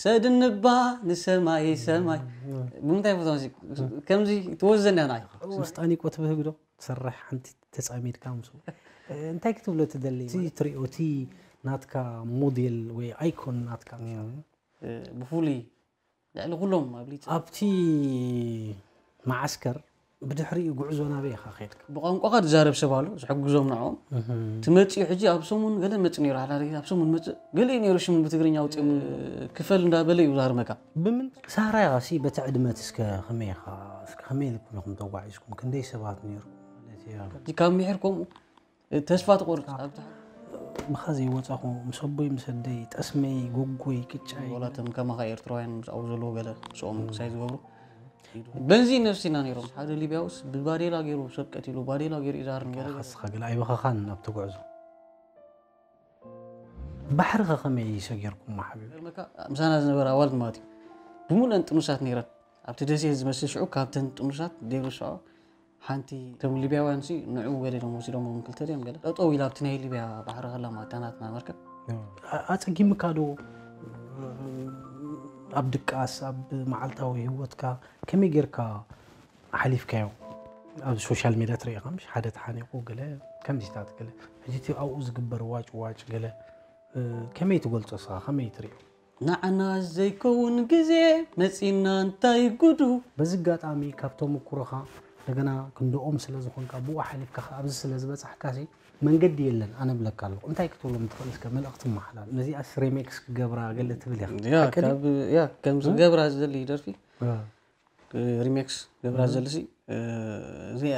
ሰድንባ ንሰማይ ሰማይ ብምንታይ ፈተና ከምዚ ትወዘን ያ ናይ ምስጣኒቆ ትብህግ ዶ ትሰርሕ ሓንቲ ተፃሚድካ ምስኡ እንታይ ክትብሎ ትደሊ እቲ ትሪኦ እቲ ናትካ ሞዴል ወይ ኣይኮን ናትካ ብፍሉይ ልዕሊ ኩሎም ኣብሊፅ ኣብቲ መዓስከር ብድሕሪኡ ጉዕዞ ናበይ ኢኻ ከድካ ብቋንቋኻ ትዛረብ ሰብ ኣሎ ዝሕግዞም ንዕኦም ትመፅኡ ሕጂ ኣብ ሰሙን ገለ መፅ ነይሩ ሓዳሪ ኣብ ሰሙን መፅእ ገሊኡ ነይሩ ሽሙ ብትግርኛ ውፅኦም ክፈል እንዳበለ እዩ ዛርመካ ብምን ሳራያ ሲ በቲ ዕድመት እስከ ከመይ ኢኻ እስከ ከመይ ኢልኩም ኢኹም ተጓዒዝኩም ክንደይ ሰባት ነይሩ ማለት እዩ ሕጂ ካብ ምሕር ከምኡ ተስፋ ትቆርፅ ኣብቲ ብኻ ዘይወፃኹ ምስ ኣቦይ ምስ ኣደይ ጠስመይ ጎጎይ ቅጫይ ወላቶም ከማኻ ኤርትራውያን ምስ ኣብኡ ዘለዎ ገለ ምስኦም ክሳይ ዝገብሩ በንዚ ነፍሲና ነይሮም ሓደ ሊብያውስ ብባዴላ ገይሩ ሰብ ቀቲሉ ባዴላ ገይሩ ይዛርን ገለ ሓስኻ ገለ ኣይበኸኻን ኣብቲ ጉዕዞ ባሕሪ ኸ ከመይ ሰጊርኩም ሓቢብ ገርመካ ምሳና ዝነበረ ኣዋልድ ማለት እዩ ብምሉአን ጥኑሳት ነይረን ኣብቲ ደሴት ዝመስል ሽዑ ካብተን ጥኑሳት ደይርስዖ ሓንቲ እቶም ሊብያውያን ሲ ንዕኡ ገሊሎም ወሲዶም ክልተ ድዮም ገለ ጠጠው ኢላ ኣብቲ ናይ ሊብያ ባሕሪ ከላ ማታ ናትና መርከብ ኣፀጊምካ ዶ ኣብ ድቃስ ኣብ መዓልታዊ ህይወትካ ከመይ ጌርካ ሓሊፍካዮ ኣብ ሶሻል ሚድያ ትሪኢኻ ምሽ ሓደ ተሓኒቑ ገለ ከምዚታት ገለ ሕጂ እቲ ኣብኡ ዝግበር ዋጭ ዋጭ ገለ ከመይ ትገልፆ ስኻ ከመይ ትሪኦ ንዓና ዘይከውን ግዜ መፂና እንታይ ጉዱ በዚ ኣጋጣሚ ካብ ተመኩሮኻ እንደገና ክንድኦም ስለ ዝኾንካ ብኡ ሓሊፍካ ኣብዚ ስለ ዝበፃሕካ መንገዲ የለን ኣነ ብለካ ኣለኹ እንታይ ክትብሎም ትኽእል እስከ መልእኽቲ መሓላል ነዚኣስ ሪሜክስ ክገብራ ገለ ትብል ኢኻ ከምዚ ገብራ ዝደሊ ደርፊ ሪሜክስ ገብራ ዘልሲ እዚኣ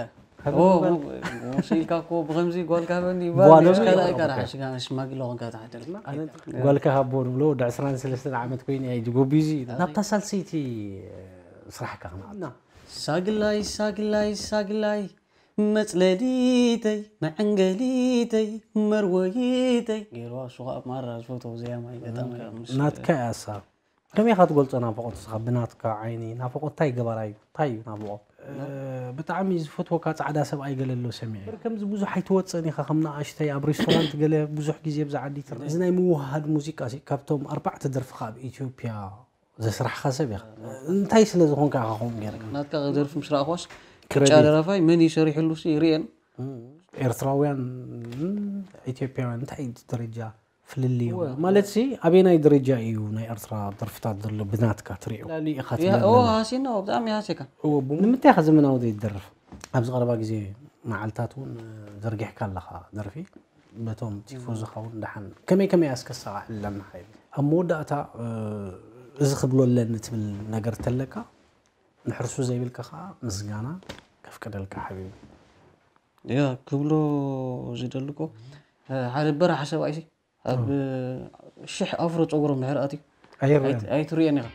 ኢልካ እኮ ብከምዚ ጓልካ በኒ ካልኣይ ካራ ሽማግለ ኮንካ ተሓደል ጓልካ ሃቦ ንብሎ ወዲ ዕስራን ሰለስተን ዓመት ኮይኑ እየ ጎቢዙ ናብታ ሳልሰይቲ ስራሕካ ክንኣቱ ሳግላይ ሳግላይ ሳግላይ መፅለሊተይ መዐንገሊተይ መርወይተይ ገይርዋ እሱ ከዓ ማራ ዝፈትዎ ዘያማይ ገጣማይ ምስ ናትካ እያ እሳ ከመይ ኢኻ ትገልፆ ናፍቆት እስኻ ብናትካ ዓይኒ ናፍቆት እንታይ ገባራ እዩ እንታይ እዩ ናፍቆት ብጣዕሚ ዝፈትወካ ፃዕዳ ሰብኣይ ገለ ኣሎ ሰሚዐ ከምዚ ብዙሕ ኣይትወፅእን ኢኻ ከም ንኣሽተይ ኣብ ሬስቶራንት ገለ ብዙሕ ግዜ ብዛ ዓዲ ትርአ እዚ ናይ ምውሃድ ሙዚቃ ሲ ካብቶም ኣርባዕተ ደርፍኻ ኣብ ኢትዮጵያ ዘስራሕኻ ሰብ ኢኻ እንታይ ስለ ዝኾንካ ኢኻ ከምኡ ገይርካ ናትካ ደርፊ ምስ ረኣኽዋስ ቅጫ ደራፋይ መን እዩ ሰሪሕሉ ሲ ይርእየን ኤርትራውያን ኢትዮጵያውያን እንታይ ደረጃ ፍልልይ ማለት ሲ ኣበየናይ ደረጃ እዩ ናይ ኤርትራ ደርፍታት ዘሎ ብናትካ ትሪኦ ላሊ ኢኻ ትብለና ሃሲና ብጣዕሚ ሃሲካ ንምንታይ ኢኻ ዘመናዊ ዘይትደርፍ ኣብዚ ቀረባ ግዜ መዓልታት እውን ዘርጊሕካ ኣለኻ ደርፊ በቶም ቲፎዞኻ እውን ደሓን ከመይ ከመይ ኣስከሳኻ ኣለና ሓይሊ ኣብ መወዳእታ እዚ ክብሎ ኣለኒ ትብል ነገር ተለካ ንሕርሱ ዘይብልካ ከዓ ምስጋና ከፍቅደልካ ሓቢቢ ያ ክብሎ ዝደልኮ ሓደ በረሓ ሰብኣይሲ ኣብ ሽሕ ኣፍሮ ፀጉሮም ድሕር ኣትዩ ኣይትርእየን ኢኻ